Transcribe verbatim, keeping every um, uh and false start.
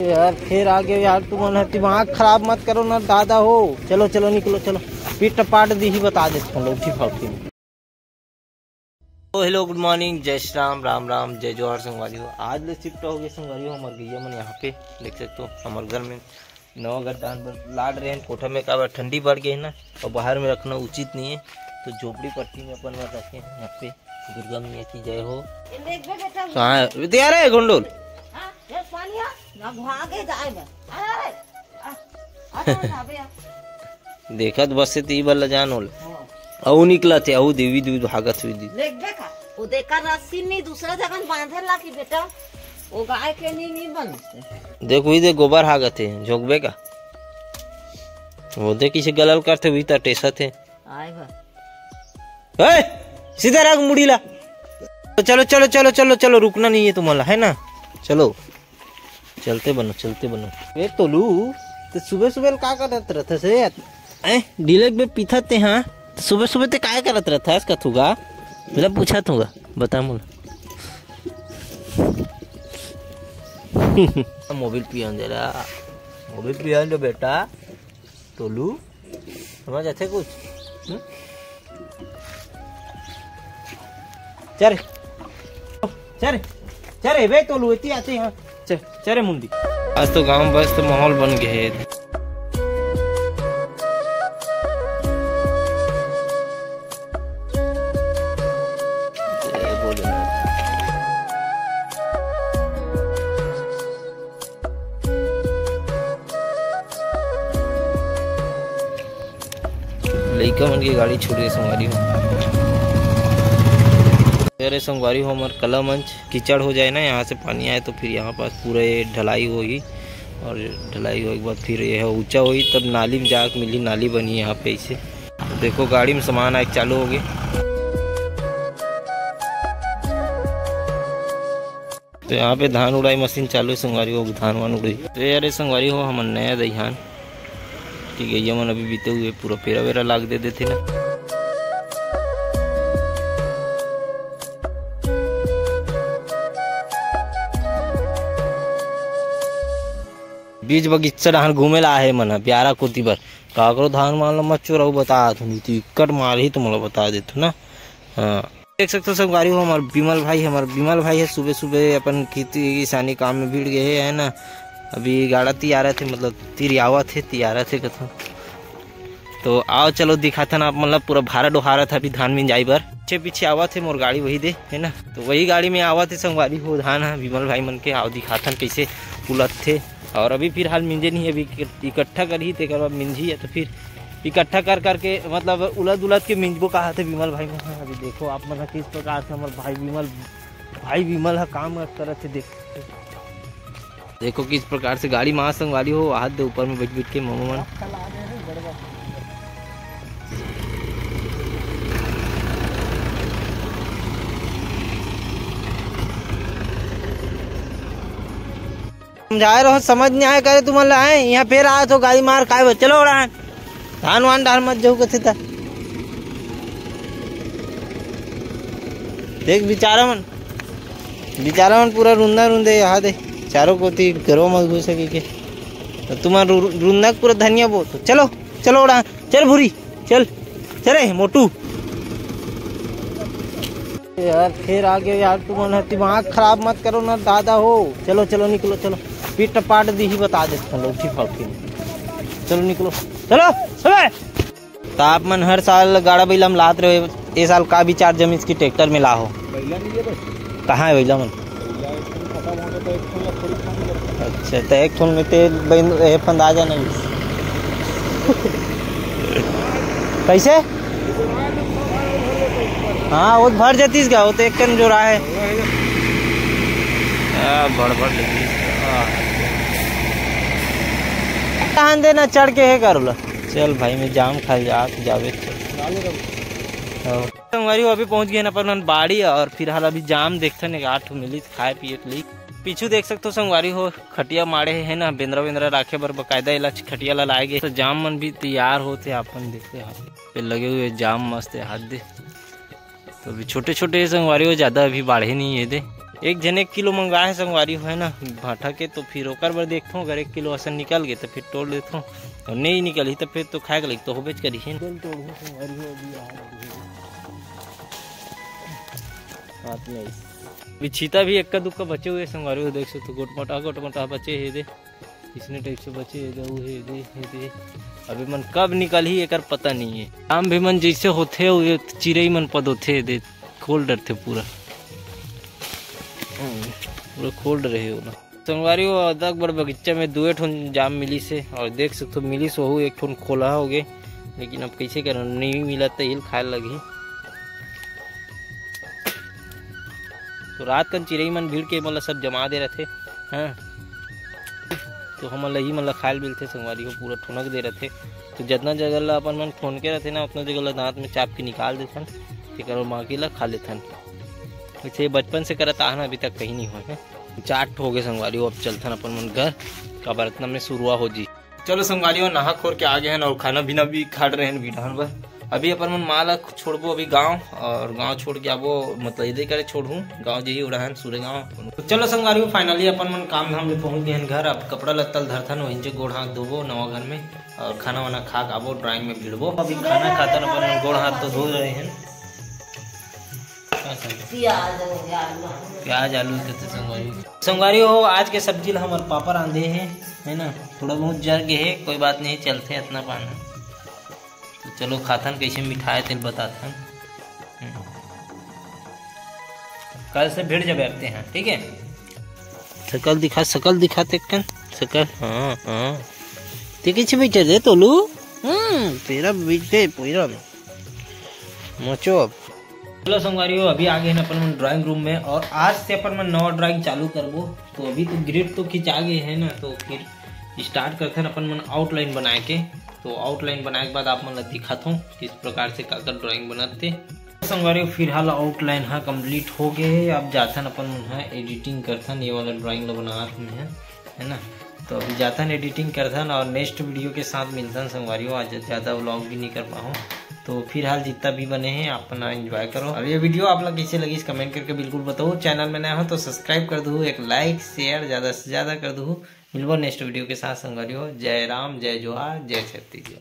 यार, फिर आ गए यार, तुमन ह दिमाग खराब मत करो ना दादा हो। चलो चलो, निकलो, चलो। पीट पाट दी ही, बता देते हैं लोग, ठीक है, ठीक। तो हेलो, गुड मॉर्निंग, जय श्री राम, राम राम, जय जोहार संगवारी हो। आज ले शिफ्ट हो गए संगवारी हो हमर गैया मन यहाँ पे। देख सकते हो हमर घर में नवा घर दान बर लाड रहे हैं कोठा में, काबर ठंडी बढ़ गई है ना, और बाहर में रखना उचित नहीं है। तो झोपड़ी पट्टी में अपन बर रखे हैं यहाँ पे। दुर्गा मैया की जय हो। ये देख बे बेटा। कहाँ है? दे आ रहा है घोंडोल। हाँ, ये पानी आ, ना भागे जाए बे। अरे, अरे, आ, आ, आ, आ, बे, आ। देखत बस से ती बल्ला जान होल। हाँ। अऊ निकला थे, अऊ देवी दूध भागत हुई दी। देख बे का, वो देखा रस्सी नहीं दूसरा जगह बांधे ला कि बेटा, वो गाय के नहीं, नहीं बनते। देख वही दे गोबर हागत है, झोंकबे का। वो दे किसे गलल करते हुई ता टेसत है। आए बा। ए, सीधा रख मुड़ी ला। तो चलो, चलो, चलो, चलो, चलो, रुकना नहीं है तुम्हारा, है ना? चलो, चलते बनो, चलते बनो। ए तोलू, तो सुबह सुबह का करत रहता से? ए, डिलेक बे पीथा ते हाँ, तो सुबह सुबह ते काय करत रहता है? इसका थूगा, मतलब पूछा थूगा, बता मुला। मोबिल पियन दे रहा, मोबिल पियन दे बेटा। तोलू, समझ आथे कुछ? हम्म? चल, चल, चल बे तोलू, इतनी आती है। चल, चल रे मुंडी। आज तो गांव मस्त माहौल बन गए है। जय भोलेनाथ। लइका मन के गाड़ी छूट गए संगवारी हो। अरे संगवारी हो, हमार कला मंच कीचड़ हो जाए ना, यहाँ से पानी आए तो फिर यहाँ पास पूरा ये ढलाई होगी, और ढलाई होए के बाद फिर ये ऊंचा होई, तब नाली में जाके मिली, नाली बनी यहाँ पे ऐसे। देखो गाड़ी में सामान आए चालू हो गए। तो यहाँ पे धान उड़ाई मशीन चालू है संगवारी हो, धान वान उड़ाई। तो यार ये संगवारी हो, हमन नया दईहान कि गैया मन अभी बीते हुए पूरा पेरा वेरा लाग दे देथे ना। बीच बगीचा डहान घूमे ला आहे मन ह, प्यारा कोती बर। काकरो धान मान ला मत चोराऊ, बता देथन, इकट मारही तुमला, बता देथन ना। हाँ। देख सकते हो संगवारी हो, हमार विमल भाई, हमार विमल भाई है, सुबह सुबह अपन खेती किसानी काम में भिड़ गए है ना। अभी गाड़ा तियारा थे, मतलब तिरियावा थे, तियारा थे कथों। तो आओ चलो दिखाथन आप, मतलब पूरा भारत डोहारत है अभी धान मिंजाई बर। पीछे पीछे आवा थे मोर गाड़ी वही दे, है ना, तो वही गाड़ी में आवा थे संगवारी हो धान है विमल भाई मन के। आओ दिखाथन कैसे उलत थे। और अभी फिलहाल मिंजे नहीं, अभी इकट्ठा करही, तेकर बाद मिंजी है, तो फिर इकट्ठा कर करके, मतलब उलद उलद के मिंजबो कहा थे विमल भाई मन। अभी देखो आप मन किस प्रकार से हमारे भाई विमल, भाई विमल हा काम करत थे। देख, देखो किस प्रकार से गाड़ी में संगवारी हो, हाथ दे ऊपर में बैठ बैठ के मामा मन। समझाए रहो, समझ नहीं आए करे तुमन ला, आए यहाँ फिर आए तो गाड़ी मार खाए बर। चलो उड़ान, धान वान डाल मत जाऊ कथे ता। देख बेचारा मन, बेचारा मन पूरा रुंदा रुंदे यहाँ दे, चारों कोती घरों में घुस के, के। तो तुम्हारा रु-, रुंदा पूरा धनिया बो। तो चलो, चलो उड़ान, चल भूरी, चल, चल रे मोटू। यार फिर आ गए यार, तुमन ह दिमाग खराब मत करो ना दादा हो। चलो चलो निकलो, चलो पीट पाट दी ही बता देते हैं लोग, ठीक है, ठीक। चलो निकलो, चलो। अबे तो आप मन हर साल गाड़ा बइला में लात रहे, ए साल का विचार जमीस की ट्रैक्टर में लाहो? बइला नहीं है बस। कहाँ है बइला मन? बइला एक ठन खत्म हो गया, तो एक ठन या थोड़ी कम है। अच्छा, तो एक ठन में तेल बन, ए, फंदा जाना। कैसे? हाँ, वो भर जतीस गा, वो तो एक कन जोड़ा है। हाँ, भर भर जतीस गा। तहान देना चढ़ के है करोला। चल भाई, मैं जाम खा जात जावे तो। हाँ। संगवारी हो, अभी पहुंच गए ना अपन बाड़ी, और फिलहाल अभी जाम देखथन, एक आठ ठो मिली खाए पिए के लिए। पीछू देख सकते हो संगवारी हो, खटिया माड़े हे ना, बेंदरा वेंदरा राखे बर बकायदा एला खटिया ला लाए गे। तो जाम मन भी तैयार होथे, आपन देखते हैं, पे लगे हुए जाम मस्त है, हाथ दे। तो अभी छोटे छोटे संगवारी हो, ज्यादा अभी बाढ़े नहीं है दे। एक झन एक किलो मंगाए हे संगवारी हो, है ना, भांटा के, तो फिर ओकर बर देखथों, अगर एक किलो असन निकल गे तो फिर तोड़ लेथों, और नहीं निकलही तो फिर तो खाए के लायक तो होबेच करही। चल तोड़हूँ संगवारी हो, अभी आ रही है। हाथ में अभी छीता भी एक्का दुक्का बचे हुए संगवारी हो, देख सकते हो, गोटमटा गोटमटा बचे हे दे। इसने टाइप से बचे हे दे, ऊ हे दे, हे दे। अभी मन कब निकलही एकर पता नहीं है। काम भी मन जैसे होथे, वो चिरई मन पद होथे दे, खोल डरथे पूरा। हम्म, पूरा खोल डरे हे ओला। संगवारी हो, अदक बड़ बगीचा में दुए ठोन जाम मिलिस हे, और देख सकथो मिलिस ओहू एक ठोन खोला हो गे, लेकिन अब कैसे करन, नहीं मिलत त इल खाए लगही। तो रात कन चिरई मन भिड़ के मतलब सब जमा दे रथे, हाँ, तो हमन ल ही मन ल खाए ल मिलथे संगवारी हो, पूरा ठुनक दे रथे। तो जतना जगह ल अपन मन ठोन के रथे ना, उतना जगह ल दांत में चाप के निकाल देथन, तेकर बाद बाकी ल खा लेथन। वैसे बचपन से करत आहन, अभी तक कहीं नहीं होय हे। चार ठो हो गे संगवारी हो, अब चलथन अपन मन घर, काबर इतना में शुरुआ हो जी। चलो संगवारी हो, नहा खोर के आ गे हन और खाना पीना भी खा रहे हैं बिठान बर। अभी अपन मन माँ ला छोड़बो अभी गाँव, और गाँव छोड़ के आबो, मतलब इधर करे छोड़हूँ, गाँव जही उड़ाहन सूर्य गाँव। तो चलो संगवारी हो, finally अपन मन काम धाम ले पहुँच गए हैं घर। अब कपड़ा लत्ता ल धरथन, वहीं से गोड़ हाथ धोबो नवा घर में, और खाना वाना खा के आबो, drawing में भिड़बो। अभी खाना खाथन, अपन मन गोड़ हाथ तो धो रहे हैं। का खाथन? प्याज हो गया, आलू हो गया। प्याज आलू के तो संगवारी। संगवारी हो, आज के सब्जी ला हमर पापा रांधे हे, है ना, थोड़ा बहुत जर गे हे, कोई बात नहीं, चलथे इतना पाना। तो चलो खाथन, कैसे मिठाए तेल बताथन। हम्म। कल से भिड़ जाबे अब तेहा, ठीक है? शकल दिखा, शकल दिखा तेकर, शकल, हाँ, हाँ। ते कैसे बैठे रे तोलू? हम्म, तेरा बैठे पूरा मोचो अब। चलो संगवारी हो, अभी आ गए हैं अपन मन drawing room में, और आज से अपन मन नवा drawing चालू करबो। तो अभी तो grid तो खिंचा गए है ना, तो फिर start करथन अपन मन outline बनाए के। तो outline बनाए के बाद आप मन ला दिखाथों किस प्रकार से काकर drawing बनत हे। संगवारी हो, फिलहाल outline हा complete हो गए है। अब जाथन अपन मन हा editing करथन, ये वाला drawing ला बनात में है, है ना। तो अभी जाथन editing करथन और next video के साथ मिलथन संगवारी हो। आज ज़्यादा vlog भी नहीं कर पाहूँ, तो फिलहाल जितना भी बने हैं अपना enjoy करो। अब ये video आप लोग कैसे लगी, comment करके बिल्कुल बताओ। Channel में नया हो तो subscribe कर दू, एक like share ज़्यादा से ज़्यादा कर दू। मिलबो next video के साथ संगवारी हो। जय राम, जय जोहार, जय छत्तीसगढ़।